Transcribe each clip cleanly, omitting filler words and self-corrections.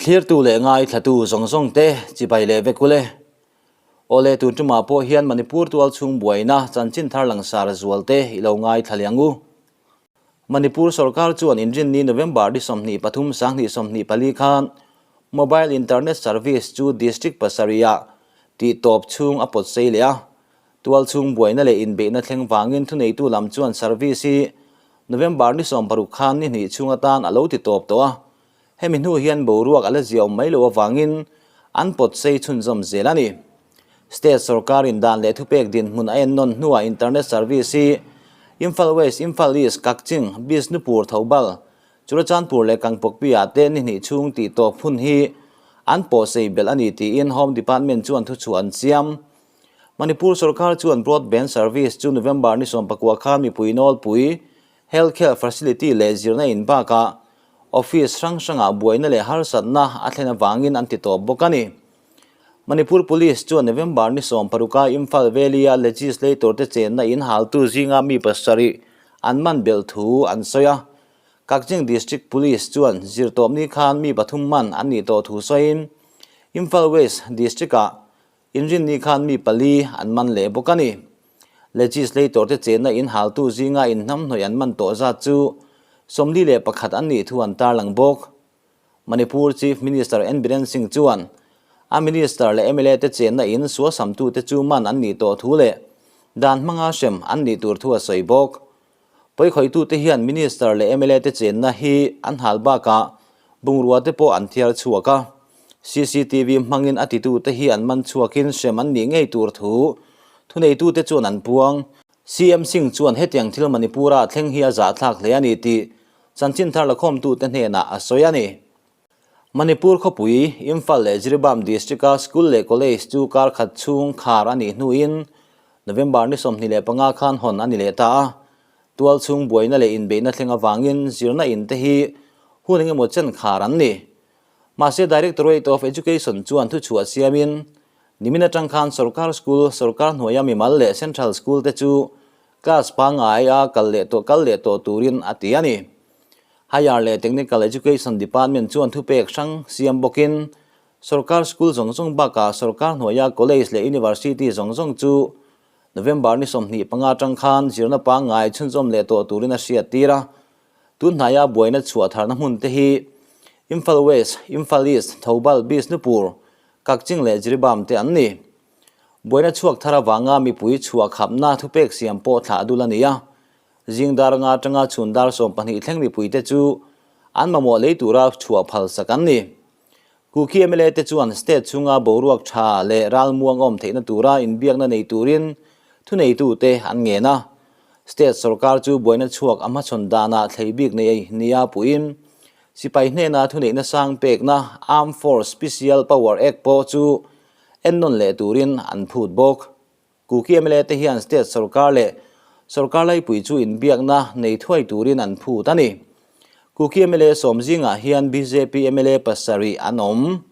Thlirtu leh ngaithlatu zawng zawng te chibai leh vek ule. Awle tun tumah pawh hian Manipur tual chhung buaina chanchin thar langsar zual te i lo ngaithla leh ang u. Manipur sorkar chuan inrinni November ni 23 2024 khan Mobile Internet Service chu District pasarih-ah tihtawp chhung a pawt sei leh a. Tualchhung buaina leh inbeihna thleng vangin thuneitu lam chuan service hi November ni 16 khan ni hnih chhung atan a lo titawp tawh a. Hemi hnu hian boruak a la ziaawm mai loh avangin an pawt sei chhunzawm zel a ni. State sorkarin dan leh thupek dinhmun a ennawn hnuah internet service hi Imphal West, Imphal East, Kakching, Bishnupur, Thoubal, Churachandpur leh Kangpokpi-ah te ni hnih chhung tih tawp hun hi an pawhsei belh a ni tiin Home Department chuan thuchhuah an siam. Manipur sorkar chuan broadband service chu November ni 19 khan mipui nawlpui, health care facility leh zirna in bakah office hrang hrangah buaina leh harsatna a thlen avangin an ti tawp bawk a ni. Manipur Police chuan November ni 16 a Imphal Valley-a legislator te chenna in haltu zinga mi pasarih an man belh thu an sawi a. Kakching District Police chuan zirtawpni khan mi pathum man an nih tawh thu sawiin Imphal West District-ah inrinni khan mi pali an man leh bawk a ni. Legislator te chenna in haltu zinga inhnamhnawih an man tawh zat chu 41 an nih thu an tarlang bawk. Manipur Chief Minister N Biren Singh chuan a Minister leh mla te chenna in suasamtute chu man an nih tawh thu leh dan hmanga hrem an nih tur thu a sawi bawk. Pawikhawitute hian Minister leh mla te chenna hi an hal bakah bungrua te pawh an thiar chhuak a. CCTV hmangin a titute hi an man chhuakin hrem an nih ngei tur thu thuneitute chuan an puang. CM Singh chuan hetiang thil Manipur-a thleng hi a zahthlak hle a ni tih Chanchin thar lakhawmtute hnenah a sawi a ni. Manipur khawpui, Imphal leh Jiribam District-a school leh college chu kar khat chhung khar a nih hnuin November ni 25 khan hawn a ni leh ta a. Tual chhung buaina leh inbeihna thleng avangin zirna in te hi hun engemaw chen khar an ni. Mahse Directorate of Education chuan thuchhuah siamin nimin atang khan sorkar school, sorkar hnuaia mimal leh central school te chu Class pangngai a kal leh tawh kal leh tawh turin a ti a ni. Higher leh Technical Education Department chuan thupek hrang siam bawkin sorkar school zawng zawng bakah sorkar hnuaia college leh university zawng zawng chu November ni 25 atang khan zirna pangngai chhunzawm leh tawh turin a hriat tir a. Tun hnaia buaina chhuah tharna hmun te hi Imphal West, Imphal East, Thoubal, Bishnupur, Kakching leh Jiribam te an ni. Buaina chhuak thar avanga mipui chhuah khapna thupek siam pawh thlah dul a ni a. Zing dar nga atanga chhun dar 12 thleng mipuite chu an mamawh lei tura chhuah phal sak an ni. Kuki mla te chuan state chhunga boruak tha leh ralmuang awm theihna tura inbiakna nei turin thuneitute an ngen a. State sorkar chu buaina chhuak a hmachhawn danah thlei bik nei nia puiin sipai hnena thuneihna sang pekna Armed Force Special Power Act pawh chu ennawn leh turin an phut bawk. Kuki mla te hian state sorkar leh sorkar laipui chu inbiakna nei thuai turin an phut a ni. Kuki mla sawm zingah hian bjp mla pasarih an awm.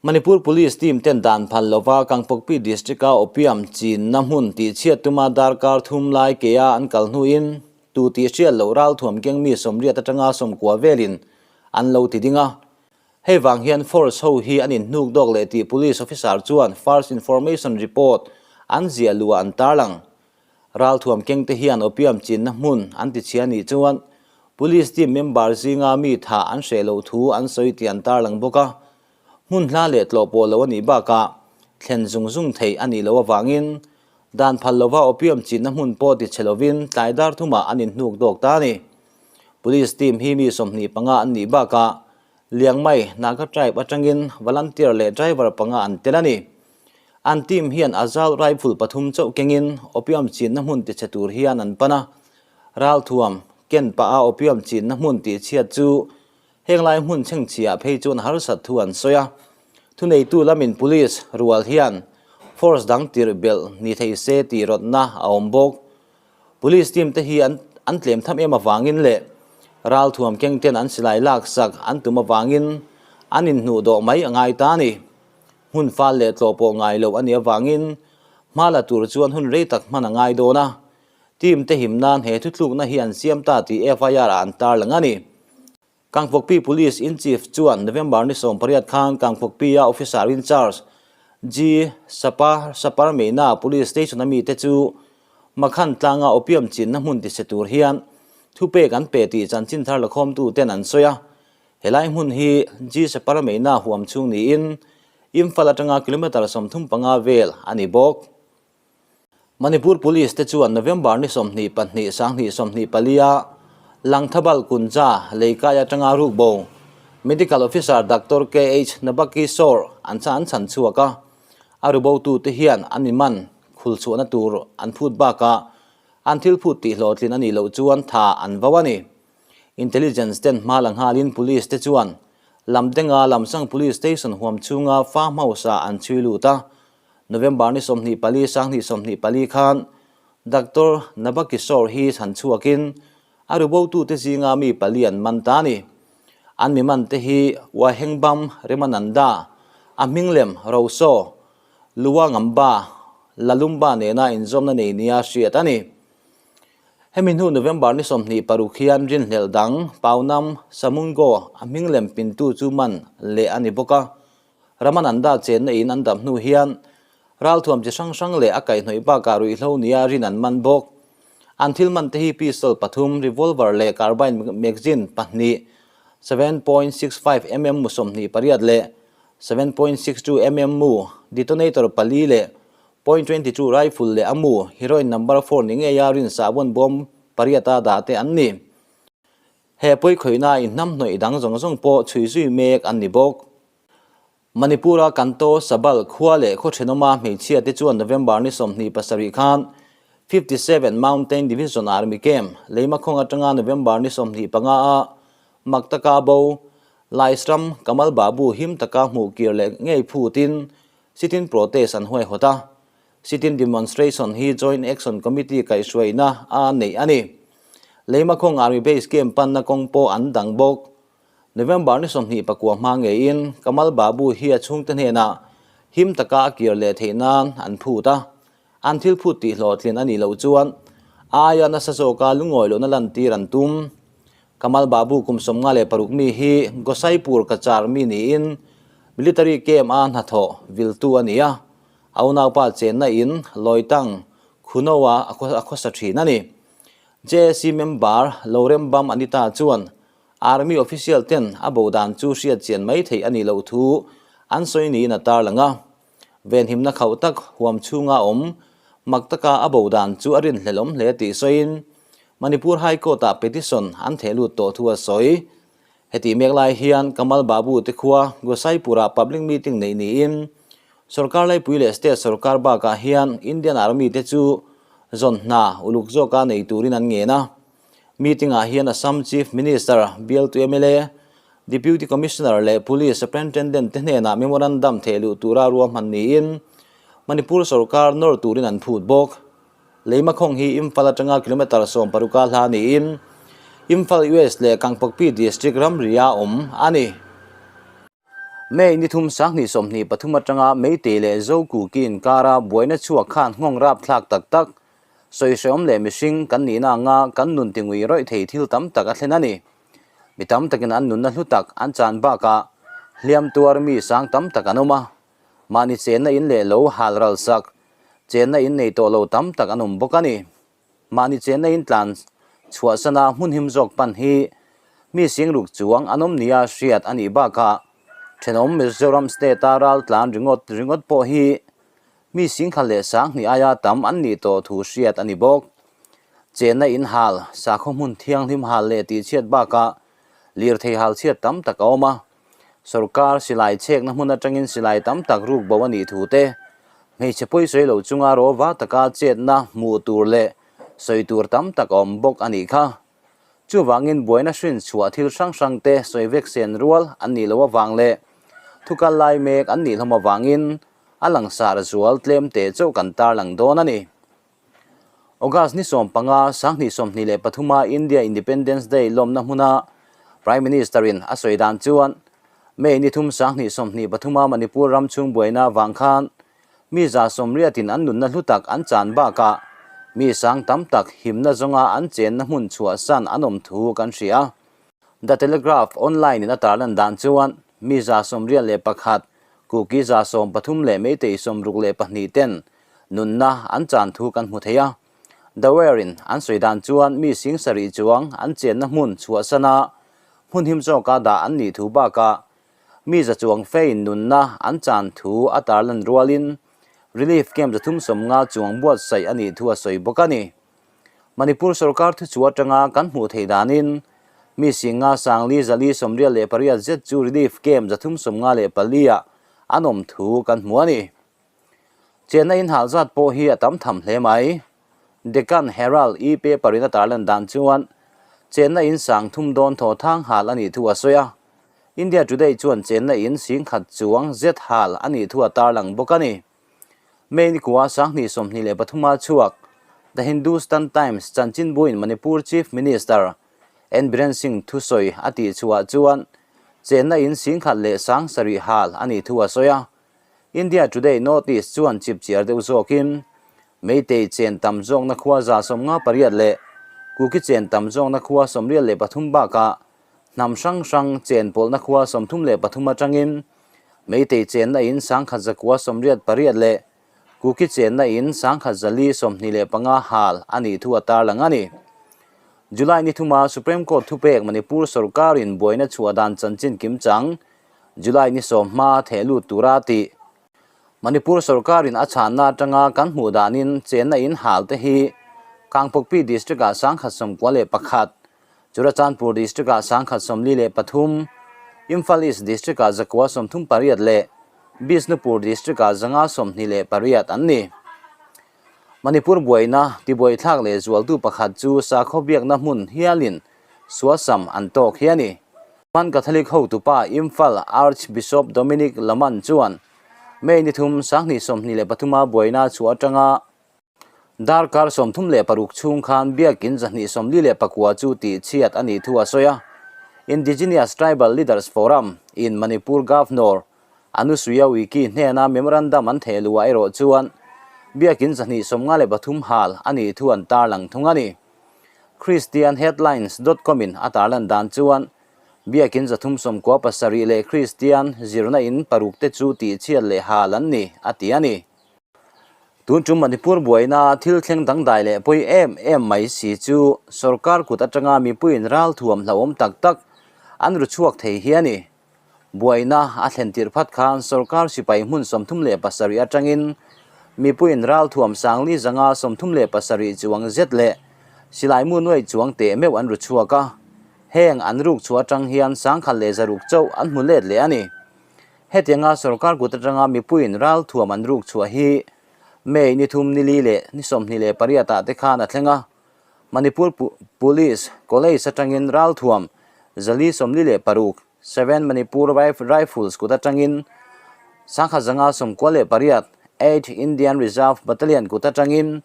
Manipur Police team ten dan phal lova Kangpokpi district-a opium chinna hmun tihchhiat tuma darkar thum lai kea an kal hnuin tu tih hriat loh ralthuam keng mi 80 atanga 90 velin an lo ti ding a. Hei vang hian force ho hi an inhnuk dawk leh tih police officer chuan first information report an ziah luah an tarlang. Ralthuam keng te hian opium chinna hmun an ti chhia nih chuan police team member zinga mi tha an hreh loh thu an sawi tih an tarlang bawk a. Hmun hla leh tlawh pawh lo a nih bakah thlen zung zung theih a nih loh avangin dan phal lova opium chinna hmun pawh ti chhe lovin tlai dar thumah an inhnuk dawk ta a ni. Police team hi mi 25 an nih bakah Liangmai, Naga tribe atangin volunteer leh driver panga an tel a ni. An team hian Azal rifle pathum chauh kengin opium chinna hmun tichhe tur hian an pan a. Ralthuam, ken pah a opium chinna hmun tihchhiat chu henglai hmun chhengchhiah phei chuan harsat thu an sawi a. Thuneitu lamin police rual hian force dang tirh belh ni thei se tih rawtna a awm bawk. Police team te hi an an tlem tham em avangin leh ralthuam keng ten an silai lak sak an tum avangin an inhnuh dawh mai a ngai ta a ni. Hmun fal leh tlawh pawh ngai loh a nih avangin hma la tur chuan hun rei tak hman a ngai dawn a. Team te him nan he thuthlukna hi an siam ta tih FIR ah an tarlang a ni. Kangpokpi Police in Chief chuan November ni 18 khan Kangpokpi-a Officer in Charge G Sapa Saparmeina Police Station a mite chu Makhan tlanga opium chinna hmun tise tur hian thupek an pe tih chanchin thar lakhawmtu ten an sawi a. Helai hmun hi G Saparmeina huam chhung niin Imphal atanga kilometre 35 vel a ni bawk. Manipur Police te chuan November ni 22 2024 a Langthabal Kunja leikai atanga rukbo Medical Officer Doctor KH Nabakishore an cha an chhan chhuak a, a rubotute hian an inman khul chhuahna tur an phut bakah an thil phut tih hlawhtlin a nih loh chuan tha an vo a ni. Intelligence ten hma la nghalin Police te chuan Lamdenga Lamsang Police Station huam chhunga farm house-ah an chhui lut a, November ni 24 2024 khan Doctor Nabakishore hi chhan chhuakin a rubotute zinga mi pali an man ta a ni. An mi man te hi Wahengbam Remananda, a hming lem Roso, Luangamba, Lalumba nena inzawmna nei nia hriat a ni. Hemi hnu November ni 26 hian rinhlelh dang Paunam Samungo a hming lem pintu chu man leh a ni bawk a. Ramananda chenna in an dam hnu hian ralthuam chi hrang hrang leh a kaihhnawih bakah ruihhlo nia rin an man bawk. An thil man te hi pistol pathum, revolver leh carbine magazine pahnih, 7.65 mm mu 28 leh 7.62 mm mu, detonator pali leh .22 rifle leh a mu, heroin number four ni ngeia rin sahbawn bawm pariata dah te an ni. He pawikhawihna inhnamhnawih dang zawng zawng pawh chhui zui mek an ni bawk. Manipur-a Kanto Sabal khua leh khaw thenawma hmeichhia te chuan November ni 27 khan 57 Mountain Division Army Camp, Leimakhawng atanga November ni 25 a mak taka bo Laisram Kamal Babu him taka hmuh kir leh ngei phutin sit-in protest an huaihawt a. Sit-in demonstration hi Joint Action Committee kaihhruaina a neih a ni. Leimakhawng Army Base Camp panna kawng pawh an dang bawk. November ni 29 hma ngeiin Kamal Babu hi a chhungte hnenah him taka a kir leh theih nan an phut a. An thil phut tih hlawhtlin a nih loh chuan a aia nasa zawka lungawi lohna lantir an tum. Kamal Babu kum 56 mi hi Gosaipur Kachar mi niin Military Camp a hnathawh viltu a ni a. A unaupa chenna in Lawitang Khunoa a khawsa thin a ni. JAC member Lorembam Anita chuan Army official ten a bo dan chu hriat chian mai theih a nih loh thu an sawi niin a tarlang a. Venhimna khauh tak huam chhunga awm mak taka a bo dan chu a rinhlelh awm hle tih sawiin Manipur High Court-ah petition an theh lut tawh thu a sawi. Hetih mek lai hian Kamal Babu te khua Gosaipur-ah public meeting neih niin sorkar laipui leh state sorkar bakah hian Indian Army te chu zawn hna uluk zawka nei turin an ngen a. Meeting-ah hian Assam Chief Minister, bialtu mla, Deputy Commissioner leh Police Superintendent te hnenah memorandum theh luh tura ruahman niin Manipur sorkar nawr turin an phut bawk. Leimakhawng hi Imphal atanga kilometre 16 a hla niin Imphal West leh Kangpokpi District ramria awm a ni. May ni thum 2023 atanga Meitei leh Zokuki inkara buaina chhuak khan nghawng rapthlak tak tak, sawi hrehawm leh mihring kan nihna anga kan nun tingui rawih thei thil tam tak a thlen a ni. Mi tam takin an nunna hlu tak an chan bakah hliam tuar mi sang tam tak an awm a, mahni chenna in leh lo hal ral sak Chenna in nei tawh lo tam tak an awm bawk a ni. Mahni chenna in tlan chhuahsana hmun him zawk pan hi mi singruk chuang an awm nia hriat a nih bakah thenawm Mizoram state-a ral tlan ringawt ringawt pawh hi mi singkhat leh sanghnih aia tam an nih tawh thu hriat a ni bawk. Chenna in hal, sakhaw hmun thianghlim hal leh tihchhiat bakah lirthei hal chhiat tam tak a awm a. Sorkar silai chhekna hmun atangin silai tam tak ruk bo a nih thu te, hmeichhe pawi sawi lo chunga rawva taka chetna hmuh tur leh sawi tur tam tak a awm bawk a nih kha. Chuvangin buaina hrin chhuah thil hrang hrang te sawi vek sen rual an nih loh avang leh thukal lai mek an nih hlawm avangin a langsar zual tlem teh chauh kan tarlang dawn a ni. August ni 15, 2023 a India Independence Day lawmna hmuna Prime Minister in a sawi dan chuan May ni thum 2023 a Manipur ram chhung buaina vang khan mi 180 in an nunna hlu tak an chan bakah mi sang tam tak himna zawnga an chenna hmun chhuahsan an awm thu kan hria. The Telegraph online in a tarlan dan chuan mi 121, Kuki 133 leh Meitei 62 ten nunna an chan thu kan hmu thei a. The Wire in an sawi dan chuan mi 7000 chuang an chenna hmun chhuahsana hmun him zawka dah an nih thu bakah mi za chuang fein nunna an chan thu a tarlan rualin relief camp 350 chuang buatsaih a nih thu a sawi bawk a ni. Manipur sorkar thuchhuah atanga kan hmuh theih danin mi 50 sangli zali 98 zet chu relief camp 354 ah an awm thu kan hmu a ni. Chenna inhal zat pawh hi a tam tham hle mai. Deccan Herald e-paper in a tarlan dan chuan chenna in 3000 dawn thaw thang hal a nih thu a sawi a. India Today chuan chenna in 10,000 chuang zet hal a nih thu a tarlang bawk a ni. May ni kua 2023 a chhuak The Hindustan Times chanchinbuin Manipur Chief Minister N Biren Singh thusawi a tih chhuah chuan chenna in 10,000 leh 7,000 hal a nih thu a sawi a. India Today Northeast chuan chipchiar deuh zawkin Meitei chen tam zawkna khua 58 leh Kuki chen tam zawkna khua 93 bakah hnam hrang hrang chen pawlhna khua 33 atangin Meitei chenna in 1,988 leh Kuki chenna in 1,425 hal a nih thu a tarlang a ni. July ni thuma Supreme Court thupek Manipur sorkarin buaina chhuah dan chanchin kimchang July ni sawm hma theh lut tura tih Manipur sorkarin a chhanna atanga kan hmuh danin chenna in hal te hi Kangpokpi district ah 191, Churachandpur district ah 143, Imphal East district ah 138 leh Bishnupur district ah 528 an ni. Manipur buaina tibuaithlak leh zualtu pakhat chu sakhaw biakna hmun hialin suasam an tawk hi a ni. Roman Catholic hotupa Imphal Archbishop Dominic Laman chuan May ni thum 2023 a buaina chhuah atanga darkar 36 chhung khan biakin 249 chu tih chhiat a nih thu a sawi a. Indigenous Tribal Leaders Forum in Manipur Governor Anusuiya Uikey hnena memorandum an theh luah erawh chuan biakin 253 hal a nih thu an tarlang thung a ni. Christian Headlines dot com in a tarlan dan chuan biakin 397 leh Christian zirna in paruk te chu tih chhiat leh hal an ni a ti a ni. Tun tum Manipur buaina thil thleng dangdai leh pawi em em mai si chu sorkar kut atanga mipuiin ralthuam hlauhawm tak tak an ru chhuak thei hi a ni. Buaina a thlen tirh phat khan sorkar sipai hmun 37 atangin mipuiin ralthuam sangli zanga 37 chuang zet leh silaimu nuai chuang teh meuh an ru chhuak a. Heng an ruk chhuah atang hian 1600 chauh an hmu let leh a ni. Hetianga sorkar kut atanga mipuiin ralthuam an ruk chhuah hi May ni thum ni li leh ni 28 ah te khan a thleng a. Manipur Police College atangin ralthuam 446, Seven Manipur Rifles kut atangin 1198, Eight Indian Reserve Battalion kut atangin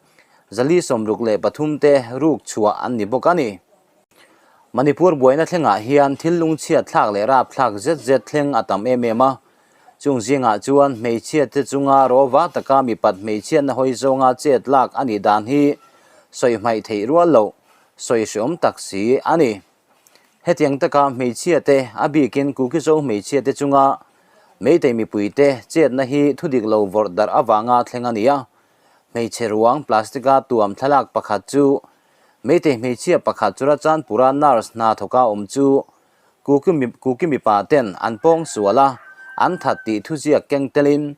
463 te ruk chhuah an ni bawk a ni. Manipur buaina thlengah hian thil lungchhiat thlak leh rap thlak zet zet thleng a tam em em a. Chung zingah chuan hmeichhia te chunga rawva taka mipat hmeichhiatna hawi zawnga chet lak a nih dan hi sawi hmaih theih rual loh, sawi hreawm tak si a ni. Hetiang taka hmeichhia te a bikin Kuki-Zo hmeichhia te chunga Meitei mipui te chetna hi thudik lo vawrh darh avanga thleng a ni a. Hmeichhe ruang plastic-a tuam thlalak pakhat chu Meitei hmeichhia pakhat Churachandpura nurse hna thawka awm chu Kuki mipa ten an pawng sual a, an that tih thuziak keng telin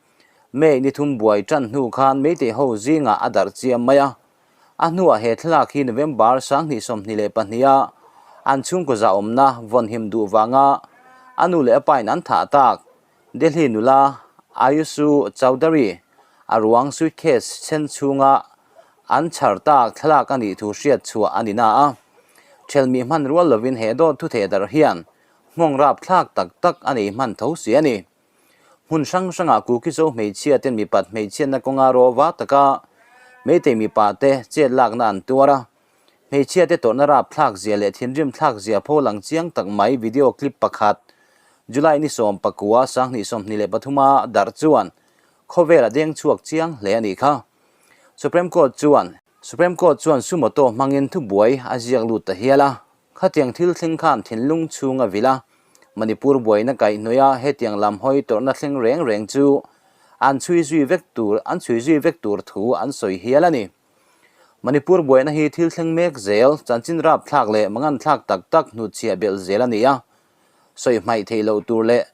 May ni thum buai tan hnu khan Meitei ho zingah a darh chiam mai a. A hnuah he thlalak hi November 2022 a an chhungkaw zahawmna vawnhim duh vanga a nu leh a pain an thah tak Delhi nula Ayusu Chaudhary a ruang suitcase chen chhunga an chhar tak thlalak a nih thu hriat chhuah a ni na a. Thelmi hman rual lovin he dawt thu theh darh hian nghawng rap thlak tak tak a nei hman tho si a ni. Hmun hrang hrangah Kuki-Zo hmeichhia ten mipat hmeichhiatna kawnga rawva taka Meitei mipa te chet lakna an tuar a. Hmeichhia te tawrhna rap thlak zia leh thinrim thlak zia pho lang chiang tak mai video clip pakhat July ni 19 2023 a darh chuan khawvel a deng chhuak chiang hle a nih kha. Supreme Court chuan Supreme Court chuan sumoto hmangin thubuai a ziak lut ta hial a. Khatiang thil thleng khan thinlung chhung a vil a, Manipur buaina kaihhnawih a hetiang lam hawi tawrhna thleng reng reng chu an chhui zui vek tur an chhui zui vek tur thu an sawi hial a ni. Manipur buaina hi thil thleng mek zel, chanchin rapthlak leh manganthlak tak tak hnutchhiah belh zel a ni a, sawi hmaih theih loh tur leh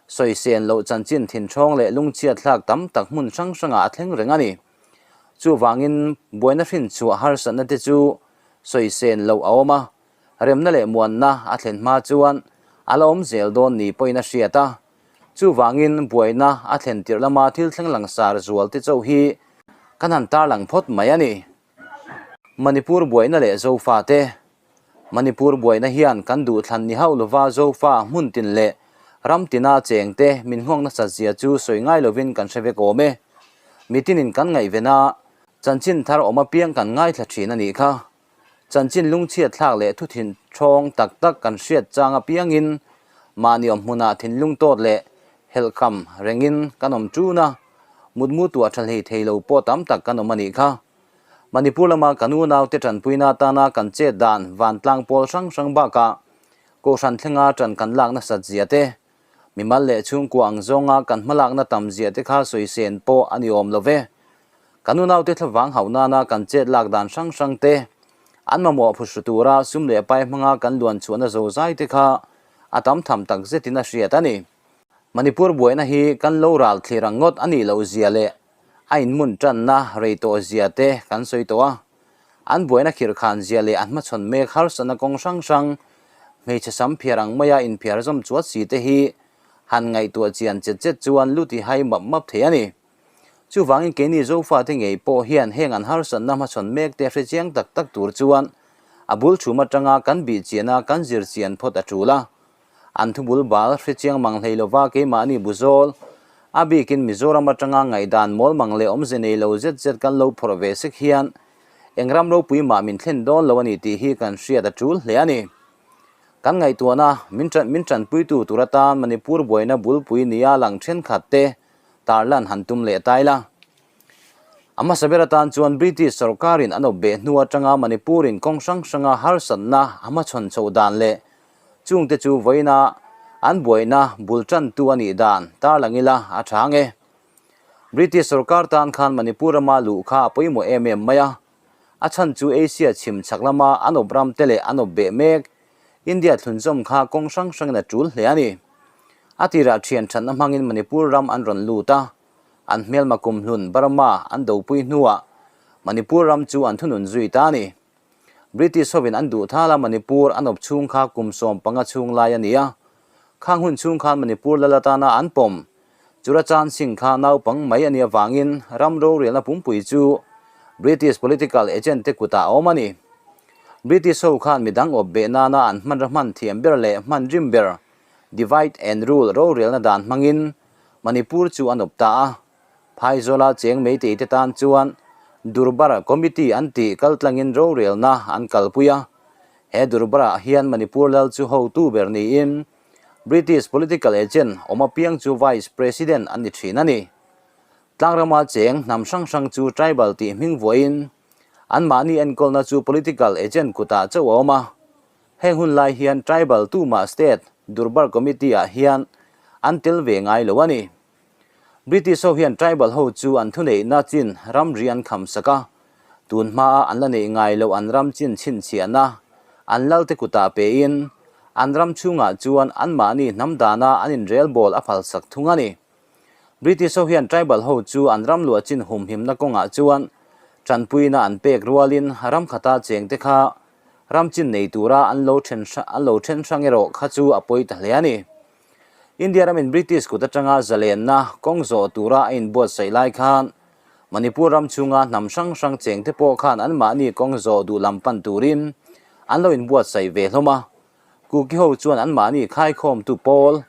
sawi sen loh chanchin thinthawng leh lungchhiatthlak tam tak hmun hrang hrangah a thleng reng a ni. Chuvangin buaina hrinchhuah harsatna te chu sawi sen loh a awm a, remna leh muanna a thlen hma chuan a la awm zel dawn ni pawhin a hriat a. Chuvangin buaina a thlen tirh lama thil thleng langsar zual te chauh hi kan han tarlang phawt mai a ni. Manipur buaina leh Zofa te Manipur buaina hian kan duhthlan ni hauh lova Zofa hmun tin leh ram tina cheng te min nghawng nasat zia chu sawi ngai lovin kan hre vek awm e. Mitinin kan ngaihven a, chanchin thar awm apiang kan ngaithla thin a nih kha. Chanchin lungchhiat thlak leh thu thin thawng tak tak kan hriat chang apiangin mahni awm hmunah thinlung tawt leh helhkam rengin kan awm ṭun a, mutmu tuah ṭha hlei thei lo pawh tam tak kan awm a nih kha. Manipur lama kan unaute ṭanpuina atana kan chet dan vantlang pawl hrang hrang bakah Kohhran thlenga ṭan kan lak nasat zia te, mimal leh chhungkua ang zawnga kan hmalakna tam zia te kha sawi sen pawh a ni awm lo ve. Kan unaute thlavang hauh nana kan chet lak dan hrang hrang te, an mamawh phuhru tura sum leh pai hmanga kan luan chhuahna zozai te kha a tam tham tak zetin a hriat a ni. Manipur buaina hi kan lo ral thlir ang ngawt a nih loh zia leh a inhmun tanna rei tawh zia te kan sawi tawh a. An buaina khirhkhan zia leh an hmachhawn mek harsatna kawng hrang hrang, hmeichhe sam phiar ang maia inphiar zawm chuat si te hi han ngaihtuah chian chet chet chuan lu ti hai map map thei a ni. Chuvangin keini Zofate ngei pawh hian heng an harsatna hmachhawn mek te hre chiang tak tak tur chuan a bul chhum atanga kan bih chiana kan zir chian phawt a tul a. An thubul bal hre chiang mang hlei lova keimahni buzawl, a bikin Mizoram atanga ngaihdan mawl mang leh awmze nei lo zet zet kan lo phawrh ve sek hian eng ram ropui mah min thlen dawn lo a ni tih hi kan hriat a tul hle a ni. Kan ngaihtuahna min min tanpuitu tur atan Manipur buaina bulpui nia lang thenkhat te tarlan han tum leh ta ila. A hmasa ber atan chuan British sorkarin an awp beh hnu atanga Manipur-in kawng hrang hranga harsatna a hmachhawn chhoh dan leh Chungte chu vawiina an buaina bul tantu a nih dan tarlang ila a tha ang e. British sorkar tan khan Manipur rama luh kha a pawimawh em em mai a. A chhan chu Asia chhim chhak lama an awp ram te leh an awp beh mek India thlunzawm kha kawng hrang hrangin a tul hle a ni. A tirah thian thatna hmangin Manipur ram an rawn lut a, an hmelma kumhlun Burma an dopui hnuah Manipur ram chu an thunun zui ta a ni. British hovin an duh thal a, Manipur an awp chhung kha kum 15 chhung lai a ni a. Khang hun chhung khan Manipur lal atana an pawm. Churachan Singh kha naupang mai a nih avangin ram rorelna pumpui chu British political agent te kutah a awm a ni. British ho khan midang awp beh nana an hmanra hman thiam ber leh hman rim ber divide and rule rorelna dan hmangin Manipur chu an awp ta a. Phaizawla cheng meitei te tan chuan Durbar Committee an tih kaltlangin rorelna an kalpui a. He Durbar-ah hian Manipur lal chu hotu ber niin British political agent awm apiang chu Vice President an ni thin a ni. Tlangrama cheng hnam hrang hrang chu tribal tih hming vuahin anmahni enkawlna chu political agent kutah chauh a awm a. Heng hun lai hian tribal tumah state Durbar Committee-ah hian an tel ve ngai lo a ni. British ho hian tribal ho chu an thuneihna chin ramri an kham sak a, tun hmaa an la neih ngai loh an ram chin chhinchhiahna an lalte kutah pein an ram chhungah chuan anmahni hnam dana an inrelbawl a phalsak thung a ni. British ho hian tribal ho chu an ram luah chin humhimna kawngah chuan tanpuina an pek rualin ram khata chengte kha ram chin nei tura an lo then an lo then hrang erawh kha chu a pawi ta hle a ni. India ramin British kut atanga zalenna kawng zawh tura a inbuatsaih lai khan Manipur ram chhunga hnam hrang hrang chengte pawh khan anmahni kawng zawh duh lam pan turin an lo inbuatsaih ve hlawm a. Kuki ho chuan anmahni khaikhawmtu pawl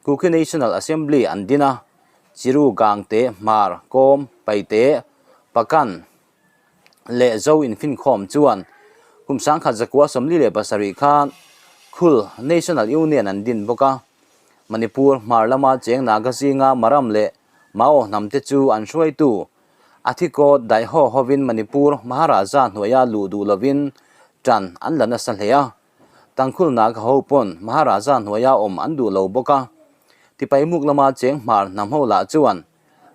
Kuki National Assembly an din a, Chiru, Gangte, Hmar, Kawm, Paite, Pakan, leh Zo infinkhawm chuan kum 1947 khan Khul National Union an din bawk a. Manipur hmar lama cheng Naga zinga Maram leh Mao hnamte chu an hruaitu Athikawt Daiho hovin Manipur Maharaja hnuaia luh duh lovin tan an la nasa hle a. Tangkhul Naga ho pawn Maharaja hnuaia awm an duh lo bawk a. Tipaimuk lama cheng hmar hnam ho lah chuan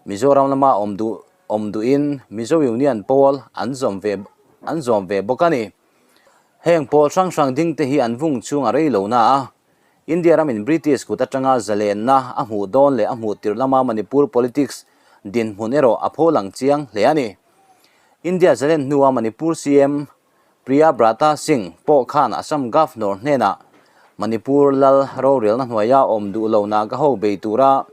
Mizoram lama awm duh awm duhin Mizo Union pawl an zawm ve an zawm ve bawk a ni. Heng pawl hrang hrang ding te hi an vung chhung a rei lo na a, India ramin British kut atanga zalenna a hmuh dawn leh a hmuh tirh lama Manipur politics dinhmun erawh a pho lang chiang hle a ni. India zalen hnua Manipur CM Priya Brata Singh pawh khan Assam Governor hnenah Manipur lal rorelna hnuaia awm duh lo Naga ho bei tura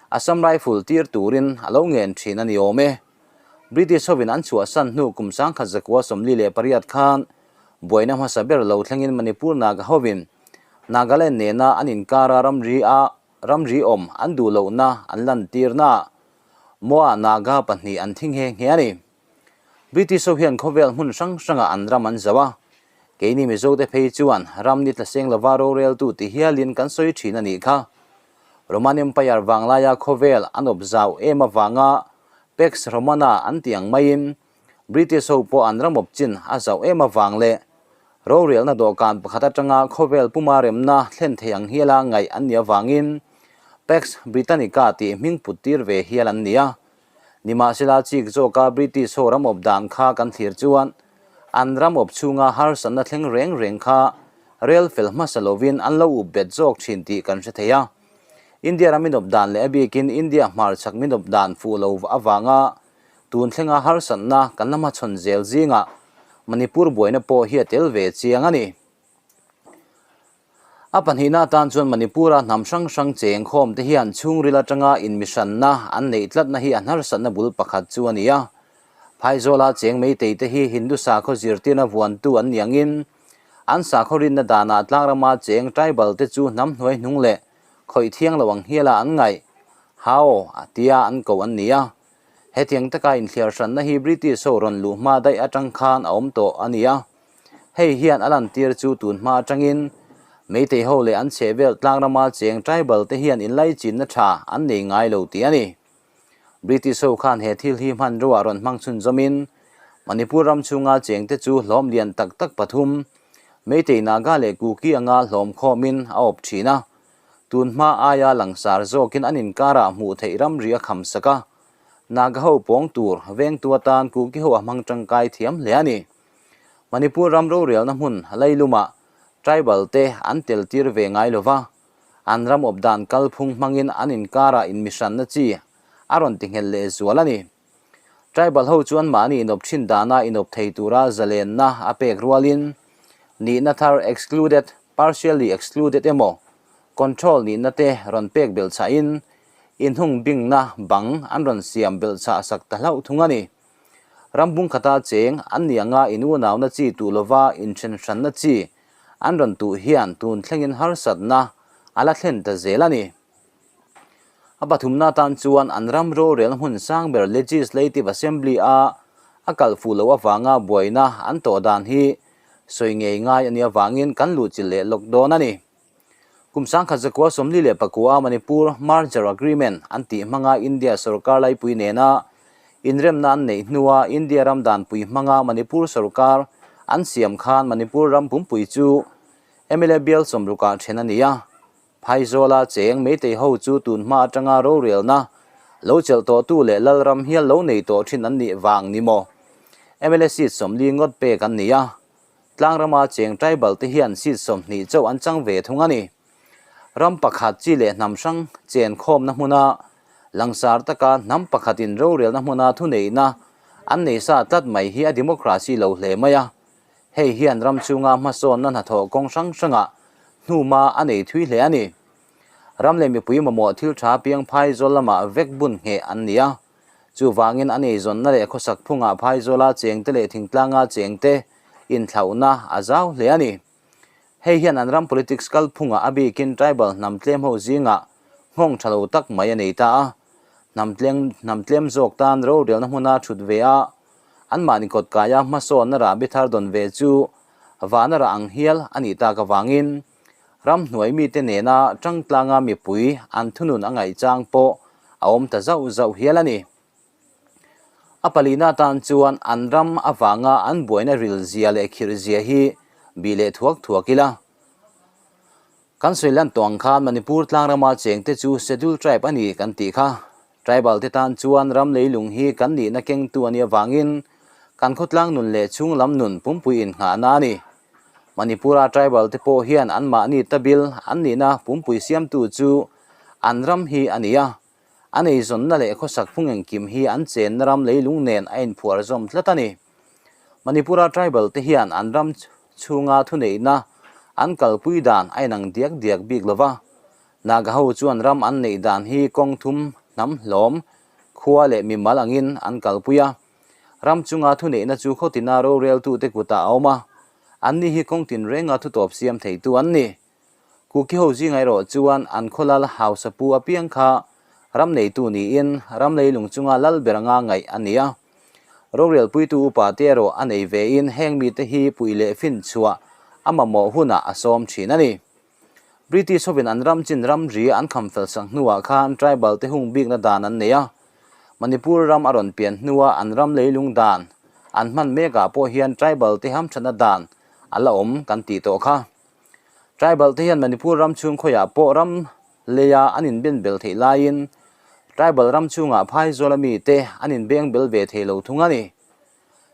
Assam Rifle tir turin a lo ngen thin a ni awm e. British hovin an chhuahsan hnu kum 1948 khan buaina hmasa ber lo thlengin Manipur Naga hovin Nagaland nena an inkara ramri a ramri awm an duh lohna an lantirnaah Moa Naga pahnih an thi nghe nghe a ni. British ho hian khawvel hmun hrang hrangah an ram an zauh a, keini Mizote phei chuan ram ni tla seng lova roreltu ti hialin kan sawi thin a nih kha. Roman Empire vanglaia khawvel an awp zau em avanga Pax Romana an tih ang maiin British ho pawh an ram awp chin a zauh em avang leh rorelna dawhkan pakhat atanga khawvel puma remna thlen thei ang hiala ngaih an nih avangin Pax Britannica tih hming put tir ve hial an ni a. Nimahsela chik zawka British ho ram awp dan kha kan thlir chuan an ram awp chhunga harsatna thleng reng reng kha rel fel hmasa lovin an lo up bet zawk thin tih kan hre thei a. India ram inawp dan leh a bikin India hmarchhak minawp dan fuh lo avanga tun thlenga harsatna kan la hmachhawn zel zingah Manipur buaina pawh hi a tel ve chiang a ni. A pahnihna atan chuan Manipur-a hnam hrang hrang cheng khawm te hian chhungril atanga inmihranna an neih tlatna hi a hnarhsatna bul pakhat chu a ni a. Phaizawla cheng meitei te hi Hindu sakhaw zirtirna vuantu an ni angin an sakhaw rinna danah tlangrama cheng tribal te chu hnam hnuai hnung leh khawih thiang lo ang hiala an ngaih, Hao, tia an ko an ni a. Hetiang taka inthliar hranna hi British ho rawn luh hma daih atang khan a awm tawh a ni a. Hei hian a lantir chu tun hma atangin Meitei ho leh an chhehvel tlangrama cheng tribal te hian inlaichinna tha an nei ngai lo tih a ni. British ho khan he thil hi hmanrua rawn hmang chhunzawmin Manipur ram chhunga chengte chu hlawm lian tak tak pathum, Meitei Naga leh Kuki anga hlawm khawmin a awp thin a. Tun hma aia langsar zawkin an inkarah hmuh theih ramri a kham sak a. Naga ho pawng tur vengtu atan Kuki ho a hmang tangkai thiam hle a ni. Manipur ram rorelna hmun Lailumah tribal te an tel tir ve ngai lova, an ram awp dan kalphung hmangin an inkarah inmihranna chi a rawn ti nghelh leh zual a ni. Tribal ho chuan mahni inawp thin dana inawp thei tura zalenna a pek rualin nihna thar excluded, partially excluded emaw control nihna te rawn pek belhchhahin inhung bingna bang an rawn siam belhchhah sak ta hlauh thung a ni. Ram bung khata cheng an ni anga in unauna chi tuh lova inthen hranna chi an rawn tuh hian tun thlengin harsatna a la thlen ta zel a ni. A pathumna atan chuan an ram rorel hmun sang ber Legislative Assembly a a kalh fuh loh avanga buaina an tawh dan hi sawi ngei ngai a nih avangin kan luhchilh leh lawk dawn a ni. Kum 1949 Manipur Merger Agreement an tih hmanga India sorkar laipui nena inremna an neih hnua India ram danpui hmanga Manipur sorkar an siam khan Manipur ram pumpui chu mla bial sawmrukah then a ni a. Phaizawla cheng Meitei ho chu tun hma atanga rorelna lo chelh tawhtu leh Lalram hial lo nei tawh thin an nih vang ni maw? Mla seat 40 ngawt pek an ni a. Tlangrama cheng tribal te hian seat 20 chauh an chang ve thung a ni. Ram pakhat chi leh hnam hrang chen khawmna hmuna langsar taka hnam pakhatin rorelna hmuna thuneihna an nei sa tlat mai hi a democracy lo hle mai a. Hei hian ram chhunga hmasawnna hnathawh kawng hrang hrangah hnuma a nei thui hle a ni. Ram leh mipui mamawh thil tha piang phaizawl lamah vek bun ngheh an ni a. Chuvangin a neizawnna leh khawsak phungah phaizawla chengte leh thingtlanga chengte inthlauhna a zau hle a ni. Hei hian an ram politics kalphungah a bikin tribal hnam tlem ho zingah nghawng tha lo tak mai a nei ta a. Hnam tleng hnam tlem zawk tan rorelna hmuna thut ve a, anmahni kawtkaia hmasawnna rahbi thar dawn ve chu vana rah ang hial a nih tak avangin Ramhnuai mite nena tangtlanga mipui an thunun a ngaih chang pawh a awm ta zauh zauh hial a ni. A palina atan chuan an ram avanga an buaina ril zia leh khirh zia hi bih leh thuak thuak ila. Kan sawi lan tawh ang khan Manipur tlangrama chengte chu Schedule Tribe a ni kan tih kha. Tribal te tan chuan ram leilung hi kan nihna kengtu a nih avangin kan khawtlang nun leh chhung lam nun pumpui innghahna a ni. Manipura tribal te pawh hian anmahni tabil an nihna pumpui siamtu chu an ram hi a ni a. An eizawnna leh khawsak phung engkim hi an chenna ram leilung nen a inphuar zawm tlat a ni. Manipura tribal te hian an ram chhunga thuneihna an kalpui dan a inang diak diak bik lo va, Naga ho chuan ram an neih dan hi kawng thum hnam hlawm, khua leh mimal angin an kalpui a. Ram chunga thuneihna chu khawtina roreltute kutah a awm a, anni hi kawng tinrenga thutawp siam theitu an ni. Kuki ho zinga erawh chuan an khawlal hausa pu apiang kha ram neitu niin ram leilung chunga lal ber anga ngaih a ni a. Rorelpuitu upa te erawh a nei vein heng mite hi puih leh fin chhuah a mamawh hunah a sawm thin a ni. British hovin an ram chin ramri an kham fel sak hnuah khan tribal te hung bikna dan an nei a. Manipur ram a rawn pian hnua an ram leilung dan an hman mekah pawh hian tribal te hamthatna dan a la awm kan tih tawh kha. Tribal te hian Manipur ram chhung khawiah pawh ram leia an inben bel theih laiin Tribal ram chhungah phaizawl ami te an inbeng bel ve thei lo thung a ni.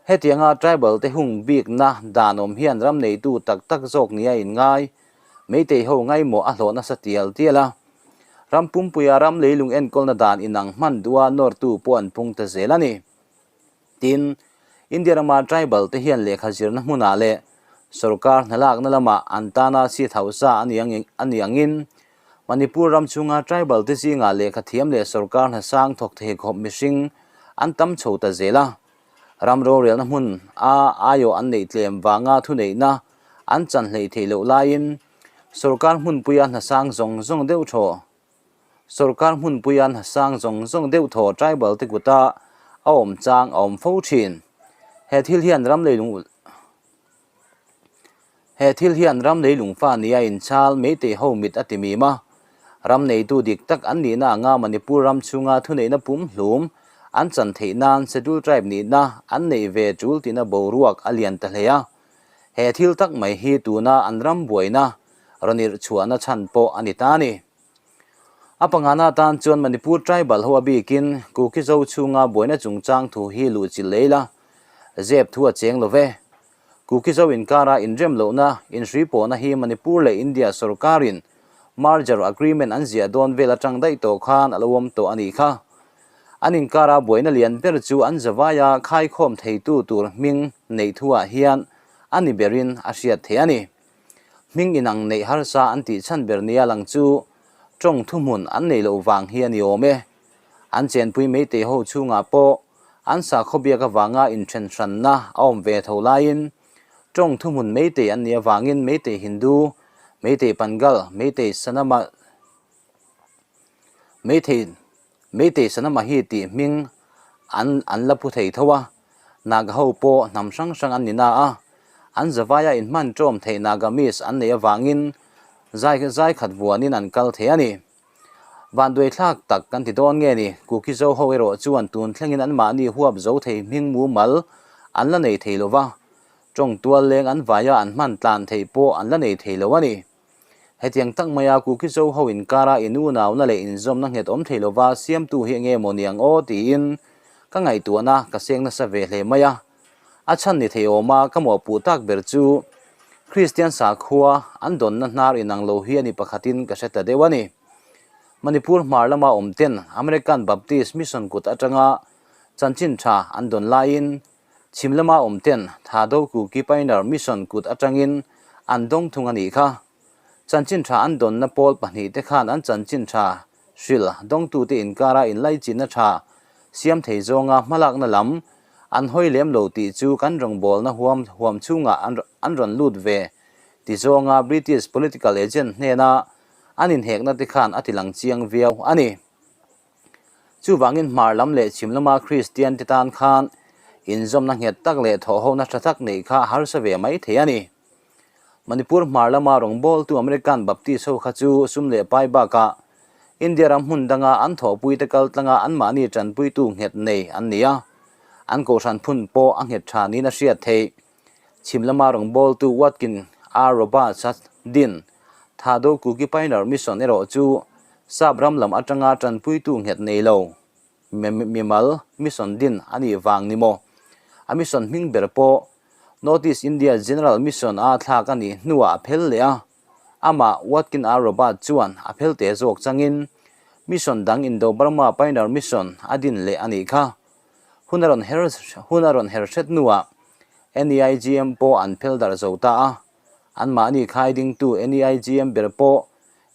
Hetianga Tribal te hung bikna dan awm hian ram neitu tak tak zawk nia inngai Meitei ho ngaimawh a hlawh nasa tial tial a. Ram pumpuia ram leilung enkawlna dan inang hman duha nawrtu pawh an pung ta zel a ni. Tin, India rama tribal te hian lehkha zirna hmunah leh sorkar hnalakna lamah an tana seat hausa a ni angin Manipur ram chhunga tribal te zingah lehkha thiam leh sorkar hna sang thawk thei khawp mihring an tam chho ta zel a. Ram rorelna hmun a aiawh an neih tlem vanga thuneihna an chan hleih theih loh laiin sorkar hmunpuia hna sang zawng zawng deuh thaw Sorkar hmunpuia hna sang zawng zawng deuh thaw tribal te kuta a awm chang a awm fo thin. He thil hian ram leilung He thil hian ram leilung fa nia inchhal Meitei ho mit a ti mim a. Ram neitu dik tak an nihna anga Manipur ram chhunga thuneihna pumhlum an chan theih nan Schedule Tribe nihna an neih ve tul tina boruak a lian ta hle a. He thil tak mai hi tuna an ram buaina rawn irh chhuahna chhan pawh a ni ta a ni. A pangana atan chuan Manipur tribal ho a bikin Kuki Zo chhunga buaina chungchang thu hi luhchilh lei la, zep thu a cheng lo ve. Kuki Zo inkara inrem lohna, inhrui pawhna hi Manipur leh India sorkarin merger agreement an ziah dawn vel atang daih tawh khan a lo awm tawh a nih kha. An inkara buaina lian ber chu an zavaia khaikhawm theitu tur hming neih thuah hian a ni berin a hriat theih a ni. Hming inang neih harsa an tih chhan ber nia lang chu tawng thuhmun an neih loh vang hi a ni awm e. An chenpui meitei ho chhungah pawh an sakhaw biak avanga inthen hranna a awm ve tho laiin tawng thuhmun meitei an nih avangin meitei Hindu, meitei Pangal, meitei Sanama, meitei Meitei Sanamahi tih hming an an la pu thei tho a, Naga ho pawh hnam hrang hrang an ni na a, an zavaia inhman ṭawm theih Nagamese an neih avangin zai zai khat vuanin an kal thei a ni. Vanduaithlak tak kan ti dawn nge ni, Kuki Zo ho erawh chuan tun thlengin anmahni huap zo thei hming mumal an la nei thei lo va, ṭawng tual leng an vaia an hman tlan theih pawh an la nei thei lo a ni. Hetiang tak maia Kuki Zo ho inkara inunauna leh inzawmna nghet awm thei lova siamtu hi enge maw niang aw tiin ka ngaihtuahna ka seng nasa ve hle mai a. A chhan ni thei awma ka mawhpuh tak ber chu Kristian sakhua an dawnna hnar inang lo hi a ni pakhatin ka hre ta deuh a ni. Manipur hmar lama awm ten American Baptist Mission kut atanga chanchin tha an dawn laiin Chhim lama awm ten Thado Kuki Pioneer Mission kut atangin an dawng thung a nih kha. Chanchin tha an dawnna pawl pahnihte khan an chanchin tha hrilh dawngtute inkara inlaichinna tha siam thei zawnga hmalakna lam an hawi lem lo tih chu kan rawngbawlna huam huam chhungah an rawn lut ve ti zawnga British political agent hnena an inhekna te khan a tilang chiang viau a ni. Chuvangin hmar lam leh chhim lama Kristian te tan khan inzawmna nghet tak leh thawhhona tha tak neih kha harsa ve mai thei a ni. Manipur hmar lama rawngbawltu American Baptist ho kha chu sum leh pai bakah India ram hmun danga an thawhpuite kal tlanga anmahni tanpuitu nghet nei an ni a, an kohhran phun pawh a nghet tha niin a hriat theih. Chhim lama rawngbawltu Watkin R. Roberts-a din. Thado Kuki Pioneer Mission erawh chu Sap ram lam atanga tanpuitu nghet nei lo mimal mission din a nih vang ni maw? A mission hming ber pawh North East India General Mission a thlak a nih hnuah a phel leh a, amah Watkin R. Robert chuan a phel teh zawk changin mission dang Indo-Burma Pioneer Mission a din leh a nih kha. Hun a rawn her hun a rawn her hret hnuah NEIGM pawh an phel darh zo ta a, anmahni khai dingtu NEIGM ber pawh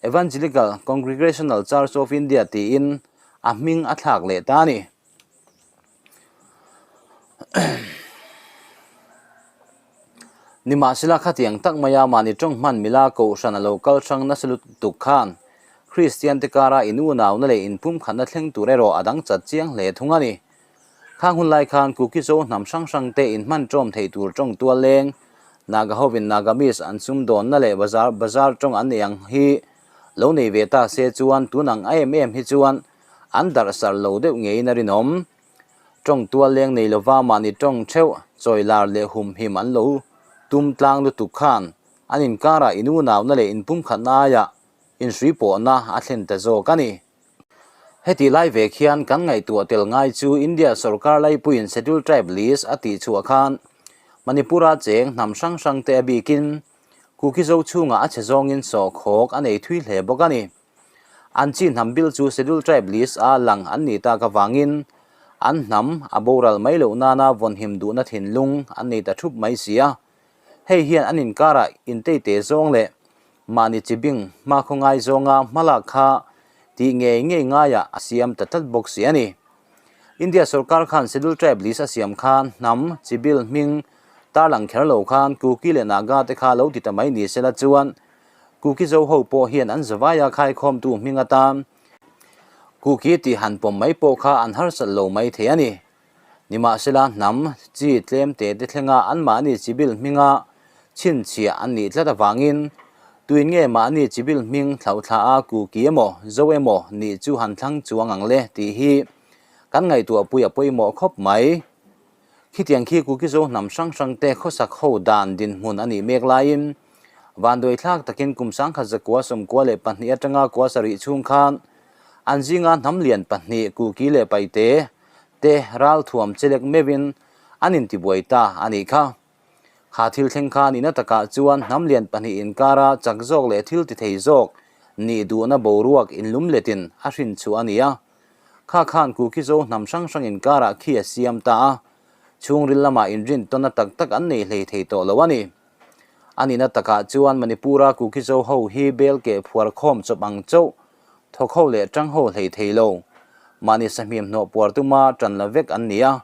Evangelical Congregational Church of India tiin a hming a thlak leh ta a ni. Nimahsela khatiang tak maia mahni tawng hman mila kohhran a lo kal hrang nasa lutuk khan Kristian te kara inunauna leh inpumkhatna thleng tur erawh a dang chat chiang hle thung a ni. Khang hun lai khan Kuki-Zo hnam hrang hrang te inhman tawm thei tur tawng tual leng, Naga hovin Nagamese an sumdawnna leh bazar bazar tawng an nei ang hi lo nei ve ta se chuan tun ang em em hi chuan an darh sar lo deuh ngeiin a rinawm. Tawng tual leng nei lova mahni tawng theuh chawi lar leh humhim an lo tum tlang lutuk khan an inkarah inunauna leh inpumkhatna aiah inhrui pawhna a thlen ta zawk a ni. Heti lai ve khian kan ngaihtuah tel ngai chu India sorkar laipuiin Schedule Tribe List a tih chhuah khan Manipur-a cheng hnam hrang hrang te a bikin Kuki-Zo chhungah a chhe zawngin sawhkhawk a nei thui hle bawk a ni. An chi hnam bil chu Schedule Tribe List a lang an nih tak avangin an hnam a boral mai loh nana vawnhim duhna thinlung an nei ta thup mai si a. Hei hian an inkarah inteite zawng leh Mahni chibing hmakhaw ngai zawnga hmalak kha tih ngei ngei ngaiah a siam ta tlat bawk si a ni. India sorkar khan Schedule Tribe list a siam khan hnam chibil hming tarlang kher lo khan Kuki leh Naga te kha lo ti ta mai ni sela chuan Kuki Zo ho pawh hian an zavaia khaikhawmtu hming atan Kuki tih han pawm mai pawh kha an harsat lo mai thei a ni. Nimahsela hnam chi tlem te te thlenga anmahni chibil hminga chhinchhiah an nih tlat avangin tuin nge mahni chibil hming thlauhthla a Kuki emaw Zo emaw nih chu han thlang chuang ang le tih hi kan ngaihtuahpui a pawimawh khawp mai. Khitiang khi Kuki Zo hnam hrang hrang te khawsak ho dan dinhmun a nih mek laiin vanduaithlak takin kum sangkhat zakua 92 atanga kua sarih chhung khan an zinga hnam lian pahnih Kuki leh Paite te ralthuam chelek meuhin an intibuai ta a nih kha. Kha thil thleng kha nihna takah chuan hnam lian pahnih inkara chak zawk leh thil ti thei zawk nih duhna boruak inlum letin a hrin chhuah a ni a. Kha khan Kuki-Zo hnam hrang hrang inkarah khi a siam ta a, chhungril lamah inrin tawnna tak tak an nei hlei thei tawh lo a ni. A nihna takah chuan Manipur-a Kuki-Zo ho hi bel keh phuar khawm chawp ang chauh Thawk ho leh tang ho hlei thei lo. Mahni sahmim hnawh puar tuma tan la vek an ni a.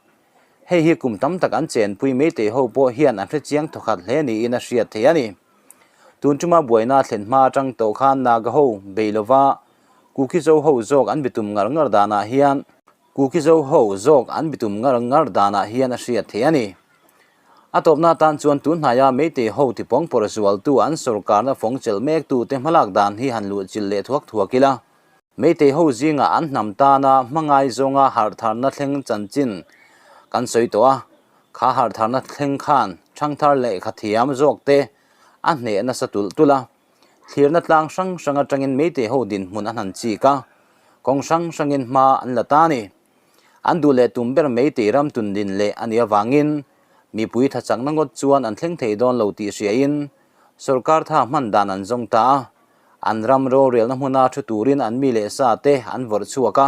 Hei hi kum tam tak an chenpui meitei ho pawh hian an hrechiang thawkhat hle niin a hriat thei a ni. Tun tuma buaina a thlen hma atang tawh khan Naga ho bei lova Kuki Zo ho zawk an bitum ngar ngar danah hian Kuki Zo ho zawk an bitum ngar ngar danah hian a hriat thei a ni. A tawpna atan chuan tun hnaia Meitei ho tipawng pawr zualtu an sorkarna fawng chelh mektute hmalak dan hi han luh chilh leh thuak thuak ila. Meitei ho zingah an hnam tana hmangai zawnga harhtharna thleng chanchin kan sawi tawh a, kha harhtharna thleng khan thangthar lehkha thiam zawkte a hneh nasa tulh tulh a. Thlirna tlang hrang hrang atangin Meitei ho dinhmun a hnan chik a, kawng hrang hrangin hma an la ta a ni. An duh leh tum ber mai tih ram tun din leh a nih avangin mipui tha chakna ngawt chuan an thleng thei dawn lo tih hriain sorkar tha hman dan an zawng ta a, an ram rorelna hmuna thu turin an mi leh sa te an vawrh chhuak a,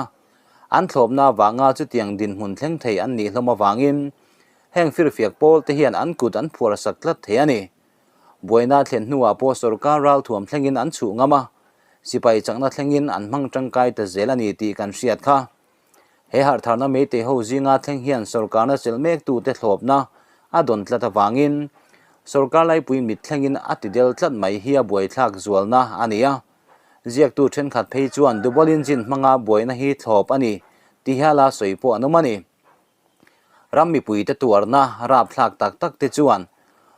an thlawpna avanga chutiang dinhmun thleng thei an nih hlawm avangin heng firfiak pawl te hian an kut an phuar sak tlat thei a ni. Buaina thlen hnuah pawh sorkar ralthuam thlengin an chhuh ngam a, sipai chakna thlengin an hmang tangkai ta zel a ni tih kan hriat kha. He harhtharna meitei ho zinga thleng hian sorkarna chelh mektute thlawpna a dawn tlat avangin sorkar laipui mit thlengin a ti del tlat mai hi a buaithlak zualna a ni a. Ziaktu thenkhat phei chuan double engine hmanga buaina hi thlawp a ni ti hiala sawi pawh an awm a ni. Ram mipuite tuarna rapthlak tak tak te chuan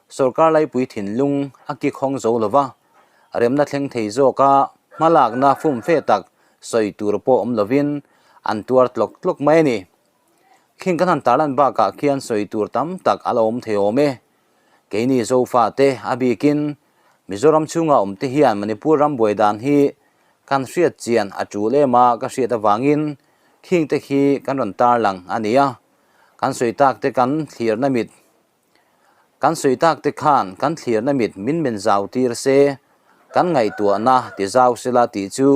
sorkar laipui thinlung a kikhawng zo lo va, remna thleng thei zawka hmalakna fumfe tak sawi tur pawh awm lovin an tuar tlawk tlawk mai a ni. Khing kan han tarlan bakah khian sawi tur tam tak a la awm thei awm e. Keini Zofate a bikin. Mizoram chhunga awm te hian Manipur ram buai dan hi kan hriat chian a tul em a ka hriat avangin khing te khi kan rawn tarlang a ni a, kan sawi tak te kan thlirna mit kan sawi tak te khan kan thlirna mit min men zau tir se, kan ngaihtuahna ti zau sela tih chu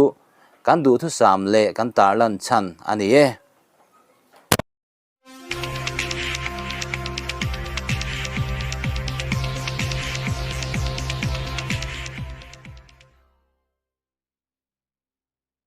kan duhthusam leh kan tarlan chhan a ni e.